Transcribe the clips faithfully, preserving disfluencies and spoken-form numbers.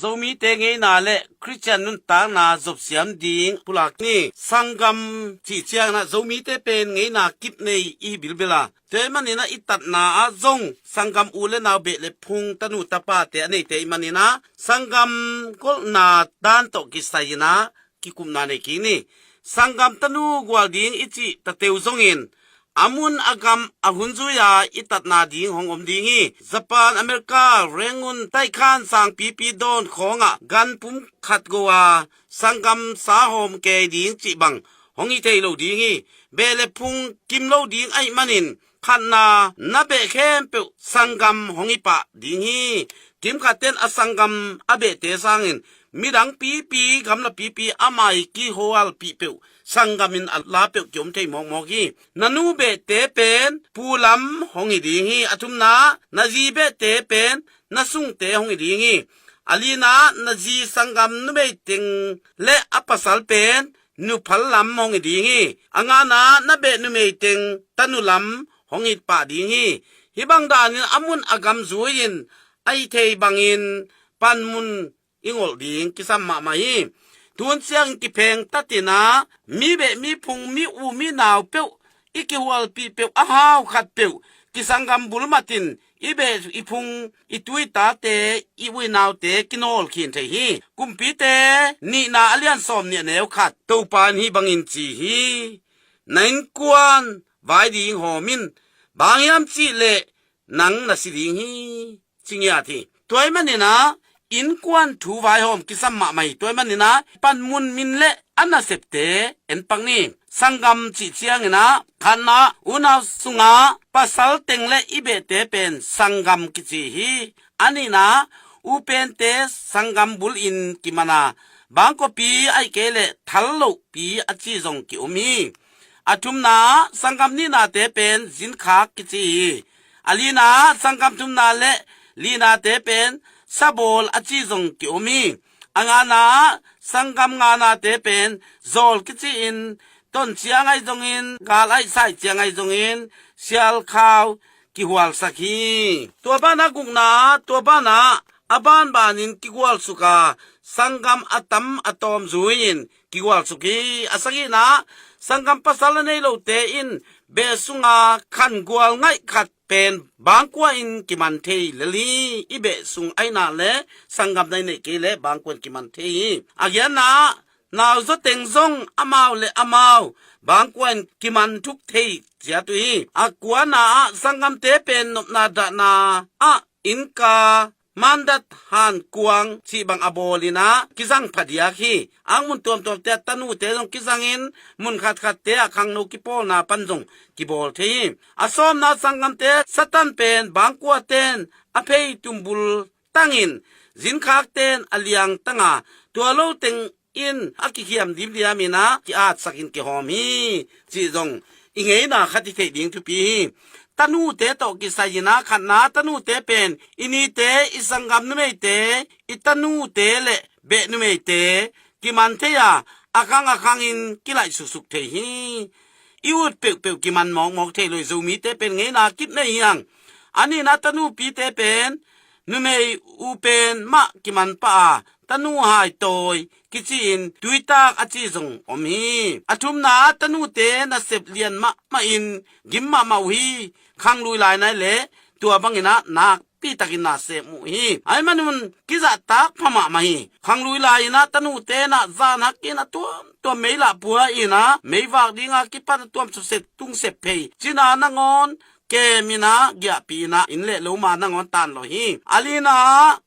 Zomite ngeina le Khristian nuntakna zopsiam ding pulak ni. Sanggam cih ciangin ah Zomite pen ngeina kip nei i hi bilbel a, tua ahih manin ah i tatna ah zong sanggam u le nau, beh le phung, tanu tapate a neite ahih manin ah sanggam golhna dan tawh kisai-in ah kikupna nei kik ni. Sanggam tanu gual ding i cih tateu zongin a mun a gam a hun zui-a i tatna ding hong om ding hi. Japan, America, Rangoon, Taikhan, sangpipi dawn khawngah gan pum khat go-a sanggam sa hawm kei ding cih bang hong hi thei lo ding hi. Beh le phung kim lo ding ahih manin, khatna na beh khempeuh sanggam hong hi pah ding hi. Kimkhatte'n a sanggam a behte sangin midang pipi, gamla pipi a mai kihualpih peuh sanggam in a la peuh ki-om thei mawkmawk hi. Na nu behte pen pu lam hong hi ding hi. A thumna, na zi behte pen na sungte hong hi ding hi. A lina, na zi sanggam numei teng le a pasal pen nuphal lam hong hi ding hi. A ngana, na beh numei teng tanu lam hong hi pah ding hi. Hih bang danin a mun a gam zui-in a hi thei bangin panmun i ngolh ding kisam mahmah hi. Tun ciangin kipheng tatin ah mi beh mi phung, mi u mi nau peuh, i kihualpih peuh, a hau khat peuh, kisanggam bul matin i beh i phung, i tu i tate, i u i naute kinawl khin thei hi. Kumpite nihna a lian sawm nih a neu khat, Topa in hih bangin ci hi: Na innkuan vai ding hawm in, bang hiam cih leh nang na si ding hi, ci ngiat hi. Tua ahih manin ah innkuan thu vaihawm kisam mahmah hi. Tua ahih manin ah panmun min le a nasepte en pak ni. Sanggam cih ciangin ah khatna, unau sungah pasal teng le i behte pen sanggam kici hi. A nihna, u pente sanggam bulin kiman a, bangkua pi ahih kei leh thal loh pi a ci zong ki-om hi. A thumna, sanggam nihnate pen zinkhak kici hi. A lina, sanggam thumna le linate pen sabawl a ci zong ki-om hi. A ngana, sanggam nganate pen zawl kici-in, ton ciang ahi zongin, gal ahi sai ciang ahi zongin, sialkhau kihualsak hi. Tua banah gukna, tua banah a banbanin kigualsuk a, sanggam a tam a tawm zui-in kigualsuk hi. A sagihna, sanggam pasal a nei lote in beh sunga khangual ngaih khat pen bangkua in kiman thei lel hi. I beh sung ahihna le sanggam na i neih kei leh bangkua in kiman thei hi. A giatna, nauzaw teng zong amau le amau bangkua in kiman thuk thei ciat uh hi. A kuana ah, sanggamte pen nopna dahna ah innka, mandat, hankuang cih bang a bawlin ah kizang phadiak hi. Ang mun tuamtuamte ah tanute zong kizangin, mun khatkhatte ah khangno kipawlna pan zong kibawl thei hi. A sawmna, sanggamte Satan pen bangkuate'n a phei tumbul tangin, zinkhakte'n a liang tang a, tua lo teng in a kikhiam dimdiamin ah ki-atsakin kihawm hi, cih zong i ngeina khat i theih ding thupi hi. Tanute tawh kisai-in ah khatna, tanute pen i nite, i sanggam numeite, i tanute le beh numeite kiman thei a, a khang a khangin kilaih suksuk thei hi. I ut peuhpeuh kiman mawkmawk thei lo hi. Zomite pen ngeina kip nei hi hang. A nihna, tanupite pen numei u pen mah kiman pah a, tanu hai tawi kici-in tuitak a ci zong om hi. A thumna, tanute nasep lian mahmah in gim mahmah uh hi. Khanglui lai nai leh tua bangin ah nakpi takin na sem uh hi. Ahih manun kizahtak pha mahmah hi. Khanglui lai-in ah tanute in ah zan hakin a tuamtuam mei lah pua-in ah meivak dinga kipan a tuam sep, tung sep phei, cina nangawn kemin ah giahpih-in ah inn le loma nangawn tanlawh hi. A lina,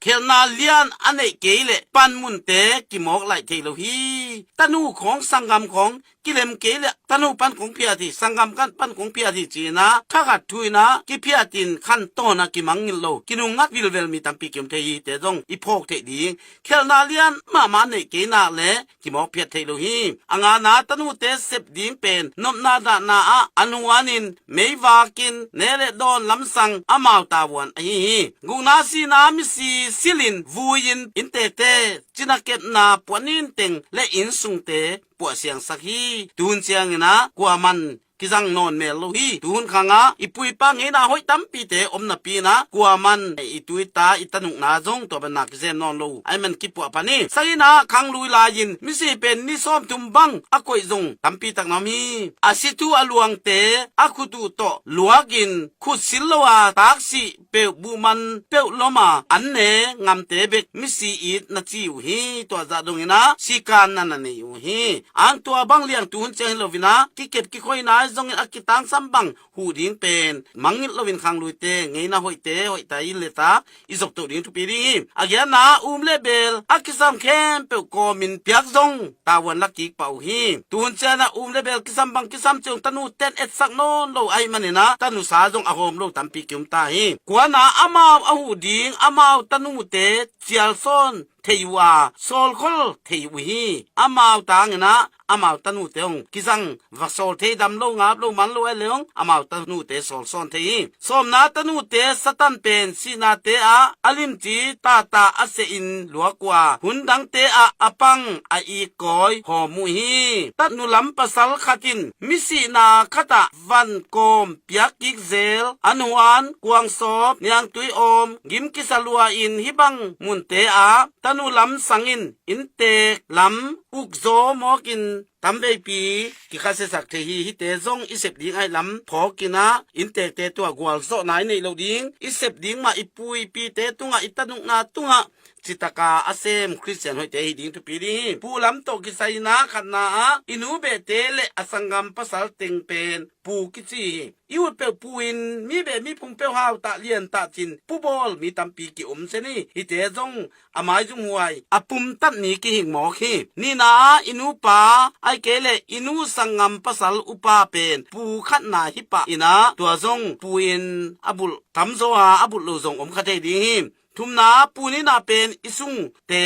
khelhna lian a neih kei leh panmunte kimawk laih thei lo hi. Tanu khawng, sanggam khawng kilem kei leh tanu pan kong phiat hi, sanggam pan kong phiat hi ci-in ah thakhat thu-in ah kiphiatin khantawn ah kimangngilh lo, kinungngat vilvel mi tampi ki-om thei hi. Te zong i phawk theih ding. Khelhna lian mahmah a neih kei nak leh kimawk phiat thei lo hi. A ngana, tanute sep ding pen nopna dahna ah a nuanin meivakin ne le dawn lamsang amau tavuan ahi hi. Gukna, sihna, misi silhin vui-in inntekte, cina kepna, puanin teng le innsungte puahsiangsak hi. Tuhun ciangin ah kuaman kizang nawn mel lo hi. Tuhun khangah i pu i pa ngeina hoih tampite om napi inah kuaman i tu i ta i tanukna zong tua banna kizem nawn lo ahih man kipuah pan hi. Sanginah khanglui lai-in misi pen ni sawmthum bang a koih zong tampi tak na om hi. A si thu a luangte a khut uh tawh luakin khut sil lo a taksih peuh buhman peuh lom a an ne ngamte bek misi it na ci uh hi. Tua zah donginah sikan na na nei uh hi. Ang tua bang liang tuhun ciang hi loinah kikep kikhoina zongin a kitangsam bang huh ding pen mangngilh loin khangluite ngeina hoihte hoihta i leta i zoktoh ding thupi ding hi. A giatna um le bel a kisam khempeuh kawmin piak zong tavuan la kik pah uh hi. Tuhun cianah um le bel kisam bang kisam ciang tanu ten etsak nawn lo ahih maninah tanusa zong a hawm lo tampi kium ta hi. Kuana amau a huh ding amau tanute cialsawn thei uh a sawlkhol thei uh hi. Amau tanginah amau tanute hong kizang va sawl thei dam lo ngap lo man lo ai le hong amau tanute sawlsawn thei hi. Sawmna tanute Satan pen sihnate ah a limci tata a sehin luak uh a hun dangte ah a pang a ikkawi hawm uh hi. Tatnu lam pasal khat in misihna khatah van kawm piak kik zel an huan kuangsawp niangtui awm gim kisa lua in hih bang munte ah tanu lam sangin inntek lam ukzaw mawkin tamveipi kikhasiasak thei hi. Hihte zong i sep ding ahih lam phawkinah inntekte tungah gualzawhna i neih loh ding i sep ding mah i pu i pite tungah i tanukna tungah citaka a sem Khristian hoihte hi ding thupi ding hi. Pu lam tawh kisai inah khatna ah i nu behte le a sanggam pasal teng pen pu kici hi. I ut peuh pu in mi beh mi phung peuh hautah liantah cin pu bawl mi tampi ki-om sen hi. Hihte zong a maizumhuai a pumtat mi kihing mawk hi. Nihna ah i nupa ahih kei leh i nu sanggam pasal upa pen pu khatna hi pah inah tua zong pu in a bulh tamzaw a a bulh lo zong om kha thei ding hi. Thumna pu nihna pen i sungte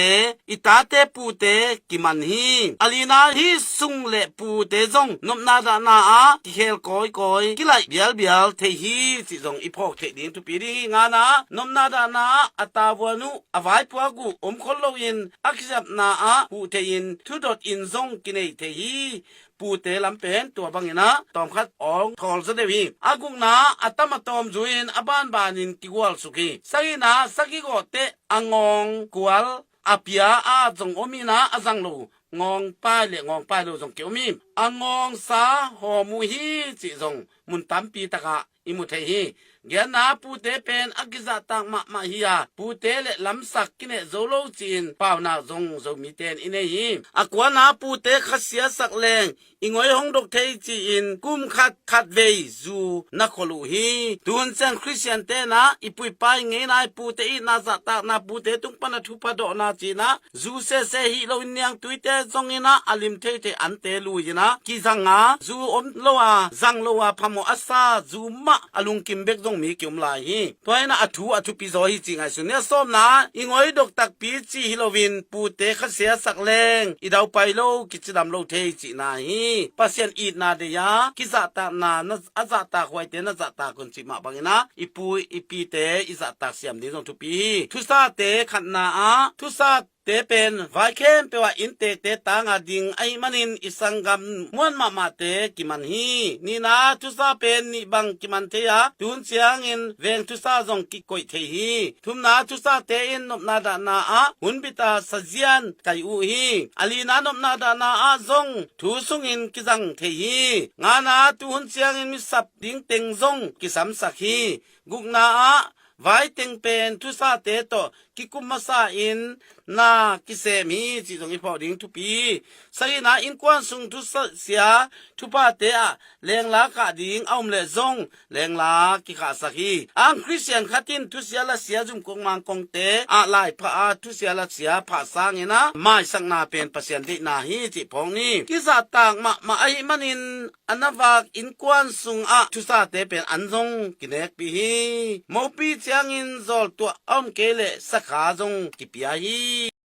i tate pute kiman hi. A lina hih sung le pute zong nopna dahna ah kikhel kawikawi kilaih bialbial thei hi cih zong i phawk theih ding thupi ding hi. Ngana nopna dahna ah a tavuan uh a vaipuak uh om khol loin a kizapna ah huh thei-in thudot in zong kinei thei hi. Pute lam pen tua banginah tawmkhat awng thawl zaw deuh hi. A gukna a tam a tawm zu-in a banbanin kigualsuk hi. Sagihna sagih gawhteh a ngawng kual a pia a zong om inah a zang lo ngawngpai le ngawngpai lo zong ki-om hi. A ngawngsa hawm uh hi cih zong mun tampi takah i mu thei hi. Giatna pute pen a kizahtak mahmah hi a pute le lamsak kineh zo lo ci-in paunak zong Zomite in i nei hi. A kuana pute khasia sak leng i ngoi hong dok thei ci-in kum khat khat vei zu na khol uh hi. Tuhun ciang Khristian tenah i pu i pa i ngeina i pute itna zahtakna pute tung pana thupha dawhna cinah zu sese hih loin niangtuite zonginah a lim theithei ante lui-inah kizanga zu om lo a zang lo a phamawh a sa zu mah a lungkim bek zong mi ki-om lai hi. Tua inah a thu a thupi zaw hi cih ngaihsun ni. A sawmna i ngoi dok takpi cih hi loin pute khasia sak leng i daupai lo kicidam lo thei cihna hi. Pasian itna deih a kizahtakna na a zahtak huaite na zahtak un cih mah banginah i pu i pite i zahtak siam ding zong thupi hi. Thusate khatna ah thusa te pen vai khempeuh ah inntekte tanga ding ahih manin i sanggam muan mahmahte kiman hi. Nihna thusa pen nih bang kiman thei a tuhun ciangin veng thusa zong kikoih thei hi. Thumna thusate in nopna dahna ah hunbit a sazian kai uh hi. A lina nopna dahna ah zong thu sungin kizang thei hi. Ngana tuhun ciangin misap ding teng zong kisamsak hi. Gukna ah vai teng pen thusate tawh kikum masa in na kisem hi cih zong i phawk ding thupi hi. Sagihna innkuan sung thusia thuphate ah lengla kah ding a om leh zong lengla kikhahsak hi. Ang Khristian khat in thusia lasia zumkong mangkongte ah laipha a thusia lasia phah sanginah maisakna pen Pasian deihna hi cih phawk ni. Kizahtak mahmah ahih manin a na vak innkuan sungah thusate pen an zong kinekpih hi. Mopi ciangin zawltuah a om kei leh sakha zong kipia hi.